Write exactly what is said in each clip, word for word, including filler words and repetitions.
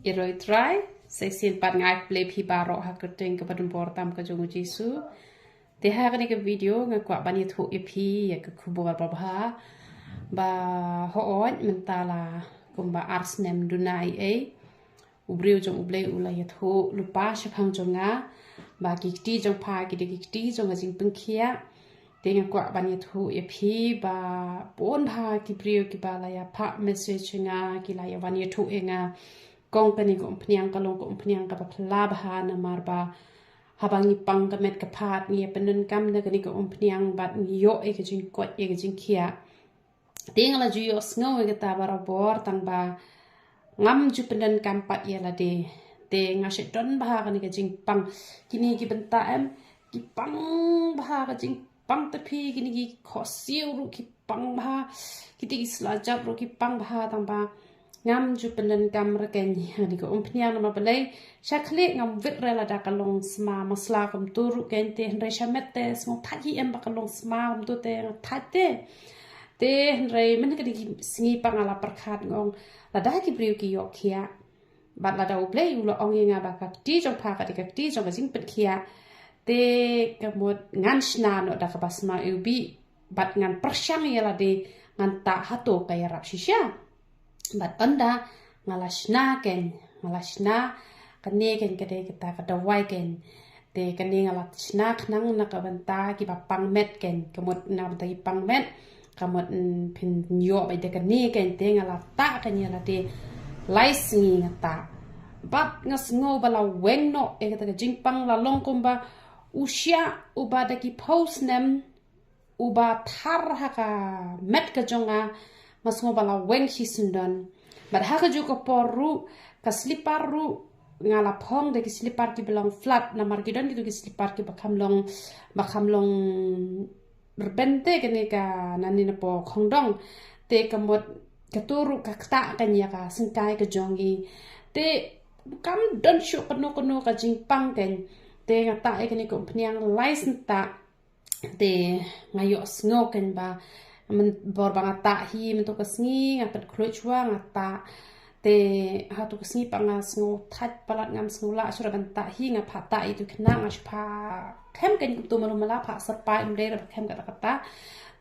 Ïa loi Trai, sa shisien pat nga ai khublei phi baroh ha ka kyrteng kaba donbor tam ka jong u Jisu. Te ha kane ka video nga kwah ban ïathuh ïa phi ïa ka khubor babha ba hooid mynta la kumba ar snem duna ei ei u briew jong U Blei u la ïathuh lypa shaphang jong nga ba ki kti jong pha ki dei ki kti jong ka jingpynkhiah. Te nga kwah ban ïathuh ïa phi ba bun bha ki briew kiba la ïa phah message ïa nga, ki la ïa wan ïathuh ïa nga. Kong kane ka umphniang ka long ka umphniang kaba phylla bha namar ba haba ngi pang ka met ka phad ngi ïa pyndonkam na kane ka umphniang bad ngi ïoh ïa ka jingkoit ïa ka jingkhiah. Te nga la ju ïohsngew ïa kata barabor tang ba ngam ju pyndonkam pat ïa lade. Te nga shait don bha kane ka jingpang. Kine ki bynta em ki pang bha ka jingpang, te phi kine ki khohsiew ruh ki pang bha, kite ki sla jat ruh ki pang bha tang ba ngam ju pyndonkam rkeiñ ha kane ka umphniang namar balei sha khlieh ngam wit re lada ka long sma masla kumto ruh keiñ, te hynrei sha met te sngew thait hi em ba ka long sma kumto te nga thait te. Te hynrei mynta ka dei ki sngi pat nga la pyrkhat nga ong lada ki briew ki ïoh khiah bad lada U Blei u la ong ïa nga ba ka kti jong pha ka dei ka kti jong ka jingpynkhiah, te ka mut ngan shna noh da kaba sma iwbih bad ngan pyrshang ïa lade ngan tah hato ka ïarap shisha. Bad ynda nga la shna keiñ, nga la shna, kane keiñ ka dei kata ka dawai keiñ. Te kane nga la shna khnang na ka bynta kiba pang met keiñ, ka mut na bynta ki pang met ka mut phin ïoh beit da kane keiñ. Te nga la tah keiñ ïa lade lai sngi nga tah. Bad nga sngew ba la weng noh ïa kata ka jingpang, la long kumba u shiah uba da ki phew snem uba thar ha ka met ka jong nga, nga sngew ba la weng shisyndon. Bad ha kajuh ka por ruh ka slipar ruh nga la phong da ki slipar kiba long flat namar ki don kito ki slipar kiba kham long, ba kham long rben te kane ka nangne napoh khongdong. Te ka mut kato ruh ka ktah keiñ ïa ka syngkai ka jong ngi. Te kam don shuh kano kano ka jingpang keiñ. Te nga tah ïa kane ka umphniang lai snem tah. Te nga ïohsngew keiñ ba mynbor ba nga tah hi mynta ka sngi nga pynkhluit shuwa nga tah. Te ha tu ka sngi pat nga sngew thait palat, ngam sngew lah shuh ban tah hi, nga phah tah ïa tu khynnah, nga shu phah khem keiñ kumto malu mala, phah syrpai ym dei re, phah khem kata kata.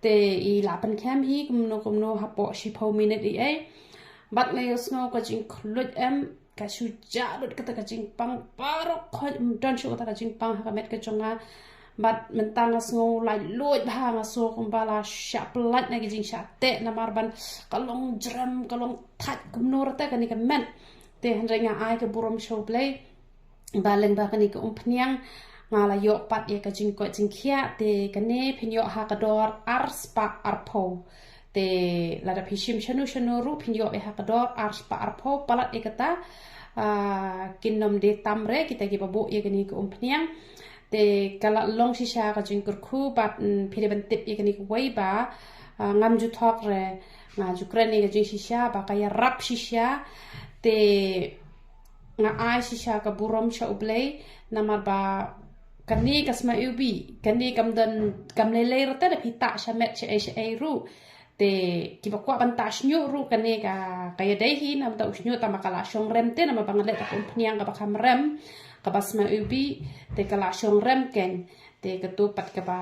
Te i la pynkhem hi kumno kumno hapoh shiphew minit ei ei. Bad nga ïohsngew ka jingkhluit em, ka shu jah lut kata ka jingpang, baroh khoit ym don shuh kata ka jingpang ha ka met ka jong nga. Bad mynta nga sngew laitluid bha, nga sngew kumba la shah pyllait na ki jingshah teh namar ban ka long jrem, ka long thait kumno rta kane ka met. Te hynrei nga ai ka burom sha U Blei ba lyngba kane ka umphniang nga la ïoh pat ïa ka jingkoit jingkhiah. Te kane phin ïoh ha ka dor ar spah arphew. Te lada phi shim shano shano ruh phin ïoh ïa ha ka dor ar spah arphew palat ïa kata, ah, kin nym dei tam re kita kiba buh ïa kane ka umphniang. Te ka la long shisha ka jingkyrkhu bad, mm, phi dei ban tip ïa kane kawei ba, ah, ngam ju thok re, nga ju kren ïa ka jingshisha ba ka ïarap shisha. Te nga ai shisha ka burom sha U Blei namar ba kane ka sma iwbih, kane kam don kam lei lei rta da phi tah sha met sha ei sha ei ruh. Te kiba kwah ban tah shñiuh ruh kane ka, ka ïadei hi namar ta u shñiuh tang ba ka la shong rem te namar ba nga leh da ka umphniang kaba kham rem, kaba sma iwbih, te ka la shong rem keiñ. Te kato pat kaba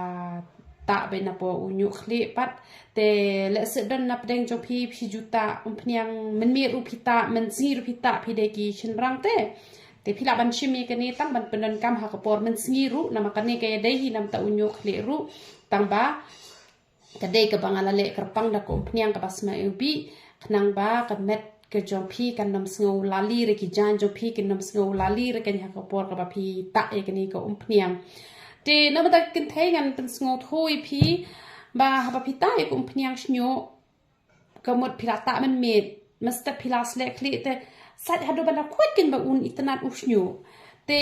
tah beit napoh u ñiuh khlieh pat. Te lehse don na pdeng jong phi phi ju tah umphniang mynmiet ruh phi tah, mynsngi ruh phi tah, phi dei ki shynrang te. Te phi lah ban shim ïa kane tang ban pyndonkam ha ka por mynsngi ruh namar kane ka ïadei hi namar ta u ñiuh khlieh ruh. Tang ba ka dei kaba nga la leh kyrpang da ka umphniang kaba sma iwbih khnang ba ka met ka jong phi kan nym sngew lali re, ki jaiñ jong phi kin nym sngew lali re keiñ ha ka por kaba phi tah ïa kane ka umphniang. Te namar ta ka kynthei ngan pynsngewthuh ïa phi ba haba phi tah ïa ka umphniang shñiuh ka mut phi la tah mynmiet, mynstep phi la sleh khlieh te sait haduh ban da khuid keiñ ba un itynnad u shñiuh. Te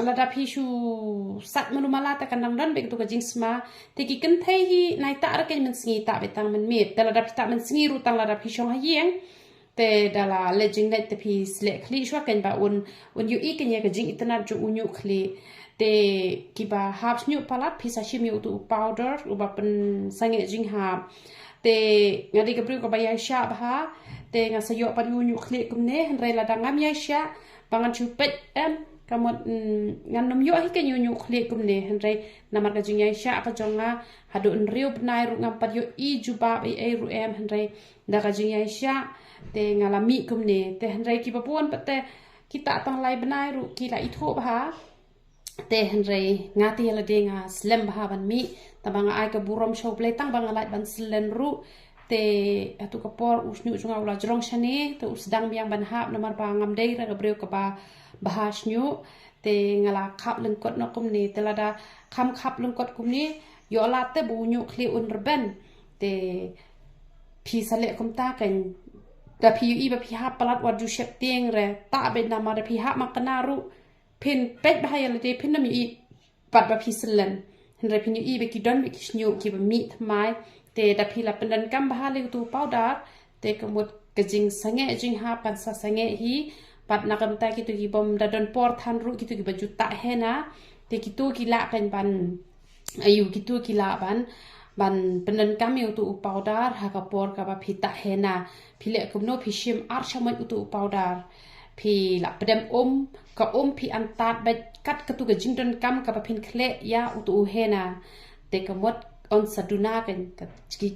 lada phi shu sait malu mala te kan dang don beit kato ka jingsma. Te ki kynthei hi nai tah re keiñ mynsngi, tah beit tang mynmiet. Te lada phi tah mynsngi ruh tang lada phi shong ha ïing te da la leit jingleit te phi sleh khlieh shuwa keiñ ba un, un ïohi keiñ ïa ka jingitynnad jong u ñiuh khlieh. Te kiba hap shñiuh palat phi sa shim ïa uto u powder uba pynsangeh jinghap. Te nga dei ka briew kaba ïaishah bha, Te nga sa ïoh pat ïa u ñiuh khlieh kumne, hynrei lada ngam ïaishah ba ngan shu peit em, ka mut, mm, ngan nym ïoh hi ka ñiuh ñiuh khlieh kumne, hynrei namar ka jingïaishah ka jong nga haduh hynriew bnai ruh ngam pat ïohi jubab ei ei ruh em, hynrei da ka jingïaishah te nga la mih kumne. Te hynrei kiba bun pat te kita tang lai bnai ruh ki la ithuh bha. Te hynrei nga te ïa lade nga slem bha ban mih, tang ba nga ai ka burom sha U Blei tang ba nga lah ban syllen ruh. Te hatu ka por u shñiuh jong nga u la jrong shane, te u sdang biang ban hap namar ba ngam dei re ka briew kaba bha shñiuh. Te nga la khap lyngkot noh kumne, te lada kham khap lyngkot kumne, ïoh lad te ba u ñiuh khlieh un rben. Te phi sa leh kumta kan, da phi ïohi ba phi hap palat wat ju sheptieng re, tah beit namar da phi hap makna ruh phin peit bha ïa lade phin nym ïohi pat ba phi syllen. Hynrei phin ïohi ba ki don beit ki shñiuh kiba mih thymmai. Te da phi la pyndonkam bha lei utu u powder, te ka mut ka jingsangeh jinghap kan sa sangeh hi. Pat na ka bynta kito kibym da don por than ruh, kito kiba ju tah henna, te kito ki lah kan ban, aïu, kito ki lah ban, ban pyndonkam ïa utu u powder ha ka por kaba phi tah henna. Phi leh kumno? Phi shim ar shamoit utu u powder. Phi la pdem um, ka um phi antad beit kat katu ka jingdonkam kaba phin khleh ïa utu u henna. Te ka mut un sa duna ka, ka,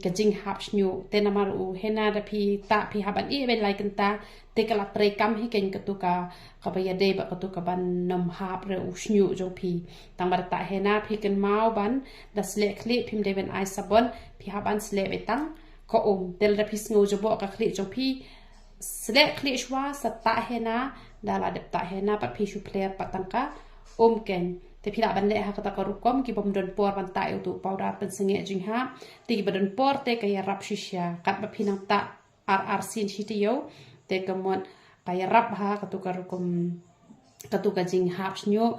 ka jinghap shñiuh. Te namar u henna da phi tah phi hap ban ïeh beit lai kynta, te ka la treikam hi kan katu ka, kaba ïadei bad katu kaban nym hap re u shñiuh jong phi. Tang ba da tah henna phi kynmaw ban, da sleh khlieh phim dei ban ai sabon, phi hap ban sleh beit tang ka um. Te lada phi sngew jaboh ka khlieh jong phi, sleh khlieh shuwa sa tah henna, da la dep tah henna pat phi shu pler pat tang ka um kan. Te phi lah ban leh ha kata ka rukom, kibym don por ban tah ïa utu u powder pynsangeh jinghap. Te kiba don por te ka ïarap shisha, katba phi nang tah ar ar sien shi taïew. Te ka mut ka ïarap ha katu ka rukom, katu ka jinghap shñiuh.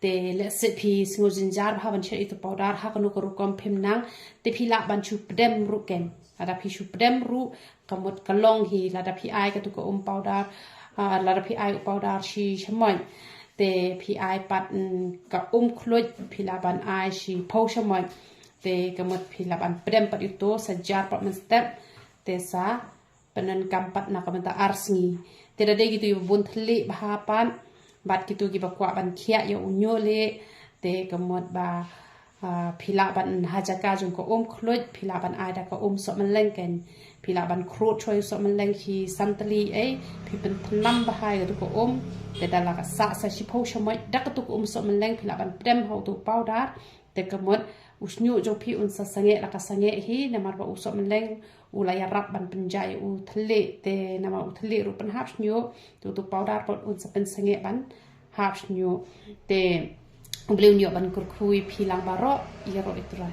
Te lehse phi sngew jynjar bha ban shet ïa utu u powder, ha kano ka rukom phim nang, te phi lah ban shu pdem ruh kan. Lada phi shu pdem ruh, ka mut ka long hi. Lada phi ai katu ka um powder, ah, lada phi ai u powder shi shamoit, te phi ai pat, mm, ka um khluit, phi lah ban ai shiphew shamoit. Te ka mut phi lah ban pdem pat ïa utu, sa jar pat mynstep, te sa pyndonkam pat na ka bynta ar sngi. Te da dei kito kiba bun thylliej bha pat, bad kito kiba kwah ban khiah ïa u ñiuh lieh, te ka mut ba, ah, phi lah ban ha jaka jong ka um khluit, phi lah ban ai da ka um sohmylleng kan. Phi lah ban khrud shuwa ïa u sohmylleng hi san tylli ei, phi pynpynlam bha ïa katu ka um. Te da la ka sah sa shiphew shamoit da katu ka um sohmylleng, phi lah ban pdem ha utu u powder. Te ka mut u shñiuh jong phi un sa sangeh la ka sangeh hi, namar ba u sohmylleng u la ïarap ban pynjah ïa u thylliej. Te namar u thylliej ruh pynhap shñiuh, te utu u powder pat un sa pynsangeh ban hap shñiuh. Te U Blei un ïoh ban kyrkhu ïa phi lang baroh, ïaroh ïa U Trai.